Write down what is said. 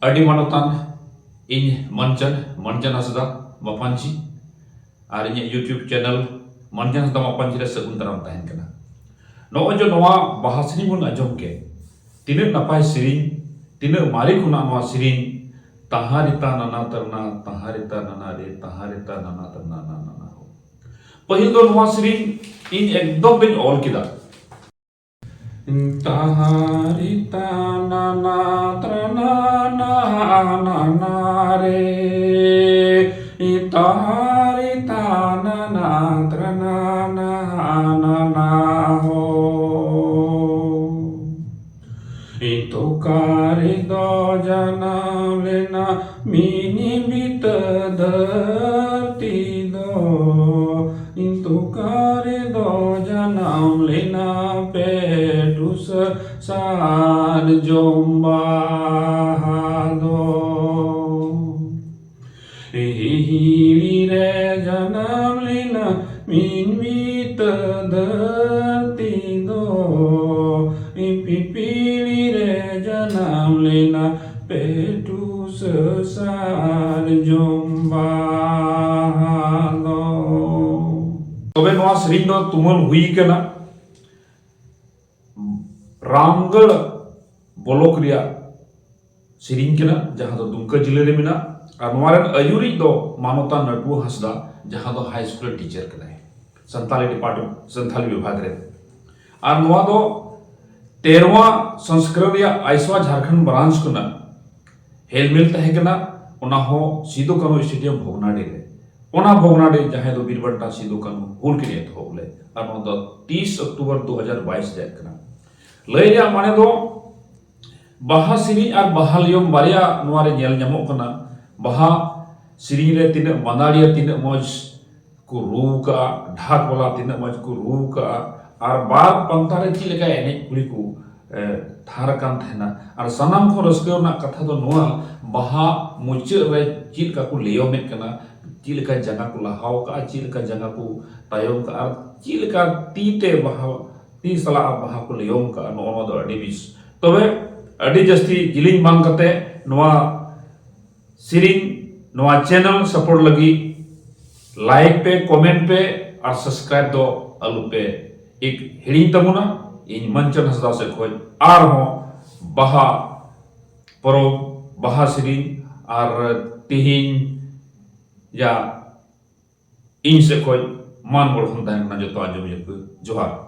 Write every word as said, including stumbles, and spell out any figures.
ᱟᱹᱰᱤ ᱢᱟᱱᱚᱛᱟᱱ, ᱤᱧ ᱢᱟᱱᱪᱟᱱ, ᱢᱟᱱᱪᱟᱱ ᱦᱟᱸᱥᱫᱟ ᱢᱟᱯᱟᱧᱪᱤ, ᱟᱨ ᱤᱧᱟᱹᱜ YouTube channel ᱢᱟᱱᱪᱟᱱ ᱦᱟᱸᱥᱫᱟ ᱢᱟᱯᱟᱧᱪᱤ ᱨᱮ ᱥᱟᱹᱜᱩᱱ ᱫᱟᱨᱟᱢ ᱛᱟᱦᱮᱱ ᱠᱟᱱᱟ᱾ ᱱᱚᱜᱼᱚᱭ ᱡᱮ ᱱᱚᱣᱟ ᱵᱟᱦᱟ ᱥᱮᱨᱮᱧ ᱵᱚᱱ ᱟᱸᱡᱚᱢ ᱠᱮᱫ, ᱛᱤᱱᱟᱹᱜ ᱱᱟᱯᱟᱭ ᱥᱮᱨᱮᱧ, ᱛᱤᱱᱟᱹᱜ ᱢᱟᱨᱮ ᱠᱷᱚᱱᱟᱜ ᱱᱚᱣᱟ ᱥᱮᱨᱮᱧ, ᱛᱟᱦᱟᱨᱤᱛᱟ ᱱᱟᱱᱟ ᱛᱟᱨᱱᱟ, ᱛᱟᱦᱟᱨᱤᱛᱟ ᱱᱟᱱᱟ ᱨᱮ, ᱛᱟᱦᱟᱨᱤᱛᱟ ᱱᱟᱱᱟ ᱛᱟᱨᱱᱟ ᱱᱟᱱᱟ ᱱᱟᱱᱟ ᱦᱚ᱾ ᱯᱟᱹᱦᱤᱞ ᱫᱚ ᱱᱚᱣᱟ ᱥᱮᱨᱮᱧ ᱤᱧ ᱮᱠᱫᱚᱢ ᱵᱟᱹᱧ ᱚᱞ ᱠᱮᱫᱟ᱾ Tahari tanana tranana hananare. Tahari tanana tranana hanana ho. Itukari do janam lena mini bita dharti do. Itukari do janam lena petus sarjomba do. Hihiri re janam lina minvita dharti do. Ipipiri re janam lina petu sesar jomba do. ᱛᱚᱵᱮ ᱱᱚᱣᱟ ᱥᱮᱨᱮᱧ ᱫᱚ ᱛᱩᱢᱟᱹᱞ ᱦᱩᱭ ᱠᱟᱱᱟ Ramgarh block ᱨᱮᱭᱟᱜ ᱥᱮᱨᱮᱧ ᱠᱟᱱᱟ, ᱡᱟᱦᱟᱸ ᱫᱚ ᱫᱩᱢᱠᱟ ᱡᱤᱞᱟᱹ ᱨᱮ ᱢᱮᱱᱟᱜᱼᱟ᱾ ᱟᱨ ᱱᱚᱣᱟ ᱨᱮᱱ ᱟᱹᱭᱩᱨᱤᱡ ᱫᱚ ᱢᱟᱱᱚᱛᱟᱱ ᱱᱟᱹᱴᱩᱣᱟᱹ ᱦᱟᱸᱥᱫᱟ, ᱡᱟᱦᱟᱸ ᱫᱚ ᱦᱟᱭ ᱥᱠᱩᱞ ᱨᱮ ᱴᱤᱪᱟᱨ ᱠᱟᱱᱟᱭ, ᱥᱟᱱᱛᱟᱞᱤ ᱰᱤᱯᱟᱨᱴᱢᱮᱱᱴ, ᱥᱟᱱᱛᱟᱞᱤ ᱵᱤᱵᱷᱟᱜᱽ ᱨᱮ᱾ ᱟᱨ ᱱᱚᱣᱟ ᱫᱚ ᱛᱮᱨᱣᱟ ᱥᱚᱝᱥᱠᱨᱚᱱ ᱨᱮᱭᱟᱜ ᱟᱭᱥᱣᱟ ᱡᱷᱟᱲᱠᱷᱚᱸᱰ ᱵᱨᱟᱧᱪ ᱠᱷᱚᱱᱟᱜ ᱦᱮᱞᱢᱮᱞ ᱛᱟᱦᱮᱸ ᱠᱟᱱᱟ, ᱚᱱᱟ ᱦᱚᱸ ᱥᱤᱫᱩ ᱠᱟᱹᱱᱦᱩ ᱥᱴᱮᱰᱤᱭᱟᱢ ᱵᱷᱚᱜᱽᱱᱟᱰᱤ ᱨᱮ᱾ ᱚᱱᱟ ᱵᱷᱚᱜᱽᱱᱟᱰᱤ ᱡᱟᱦᱟᱸᱭ ᱫᱚ ᱵᱤᱨ ᱵᱟᱱᱴᱟ ᱥᱤᱫᱩ ᱠᱟᱹᱱᱦᱩ ᱦᱩᱞ ᱠᱤᱱ ᱮᱛᱚᱦᱚᱵ ᱞᱮᱫ, ᱟᱨ ᱱᱚᱣᱟ ᱫᱚ ᱛᱤᱥ ᱚᱠᱴᱳᱵᱚᱨ ᱫᱩ ᱦᱟᱡᱟᱨ ᱵᱟᱭᱤᱥ ᱨᱮᱭᱟᱜ ᱠᱟᱱᱟ᱾ ᱞᱟᱹᱭ ᱨᱮᱭᱟᱜ ᱢᱟᱱᱮ ᱫᱚ ᱵᱟᱦᱟ ᱥᱮᱨᱮᱧ ᱟᱨ ᱵᱟᱦᱟ ᱞᱮᱭᱚᱝ ᱵᱟᱨᱭᱟ ᱱᱚᱣᱟ ᱨᱮ ᱧᱮᱞ ᱧᱟᱢᱚᱜ ᱠᱟᱱᱟ᱾ ᱵᱟᱦᱟ ᱥᱮᱨᱮᱧ ᱨᱮ ᱛᱤᱱᱟᱹᱜ ᱢᱟᱱᱟᱲᱤᱭᱟᱹ, ᱛᱤᱱᱟᱹᱜ ᱢᱚᱡᱽ ᱠᱚ ᱨᱩ ᱠᱟᱜᱼᱟ, ᱰᱷᱟᱠ ᱵᱟᱞᱟ ᱛᱤᱱᱟᱹᱜ ᱢᱚᱡᱽ ᱠᱚ ᱨᱩ ᱠᱟᱜᱼᱟ, ᱟᱨ ᱵᱟᱨ ᱯᱟᱱᱛᱷᱟ ᱨᱮ ᱪᱮᱫ ᱞᱮᱠᱟ ᱮᱱᱮᱡ ᱠᱩᱲᱤ ᱠᱚ, ᱮ, ᱛᱷᱟᱨ ᱠᱟᱱ ᱛᱟᱦᱮᱱᱟ᱾ ᱟᱨ ᱥᱟᱱᱟᱢ ᱠᱷᱚᱱ ᱨᱟᱹᱥᱠᱟᱹ ᱨᱮᱱᱟᱜ ᱠᱟᱛᱷᱟ ᱫᱚ ᱱᱚᱣᱟ, ᱵᱟᱦᱟ ᱢᱩᱪᱟᱹᱫ ᱨᱮ ᱪᱮᱫ ᱞᱮᱠᱟ ᱠᱚ ᱞᱮᱭᱚᱢᱮᱫ ᱠᱟᱱᱟ, ᱪᱮᱫ ᱞᱮᱠᱟ ᱡᱟᱸᱜᱟ ᱠᱚ ᱞᱟᱦᱟᱣ ᱠᱟᱜᱼᱟ, ᱪᱮᱫ ᱞᱮᱠᱟ ᱡᱟᱸᱜᱟ ᱠᱚ ᱛᱟᱭᱚᱢ ᱠᱟᱜᱼᱟ, ᱟᱨ ᱪᱮᱫ ᱞᱮᱠᱟ ᱛᱤ ᱛᱮ ᱵᱟᱦᱟ, ᱛᱤ ᱥᱟᱞᱟᱜ ᱵᱟᱦᱟ ᱠᱚ ᱞᱮᱭᱚᱢ ᱠᱟᱜᱼᱟ, ᱱᱚᱜᱼᱚ ᱱᱚᱣᱟ ᱫᱚ ᱟᱹᱰᱤ ᱵᱮᱥ᱾ ᱛᱚᱵᱮ ᱟᱹᱰᱤ ᱡᱟᱹᱥᱛᱤ ᱡᱤᱞᱤᱧ ᱵᱟᱝ ᱠᱟᱛᱮ ᱱᱚᱣᱟ ᱥᱮᱨᱮᱧ, ᱱᱚᱣᱟ ᱪᱮᱱᱮᱞ ᱥᱟᱯᱳᱨᱴ ᱞᱟᱹᱜᱤᱫ ᱞᱟᱭᱤᱠ ᱯᱮ, ᱠᱚᱢᱮᱱᱴ ᱯᱮ ᱟᱨ ᱥᱟᱵᱥᱠᱨᱟᱭᱤᱵ ᱫᱚ ᱟᱞᱚ ᱯᱮ ᱤᱠ-, ᱦᱤᱲᱤᱧ ᱛᱟᱵᱚᱱᱟ᱾ ᱤᱧ ᱢᱟᱱᱪᱚᱱ ᱦᱟᱸᱥᱫᱟ ᱥᱮᱫ ᱠᱷᱚᱱ ᱟᱨᱦᱚᱸ ᱵᱟᱦᱟ ᱯᱚᱨᱚᱵᱽ, ᱵᱟᱦᱟ ᱥᱮᱨᱮᱧ ᱟᱨ ᱛᱮᱦᱮᱧ ᱡᱟ ᱤᱧ ᱥᱮᱫ ᱠᱷᱚᱱ ᱢᱟᱱ ᱜᱚᱲᱦᱚᱱ ᱛᱟᱦᱮᱱ ᱠᱟᱱᱟ᱾ ᱡᱚᱛᱚ ᱟᱸᱡᱚᱢᱤᱭᱟᱹ ᱠᱚ ᱡᱚᱦᱟᱨ᱾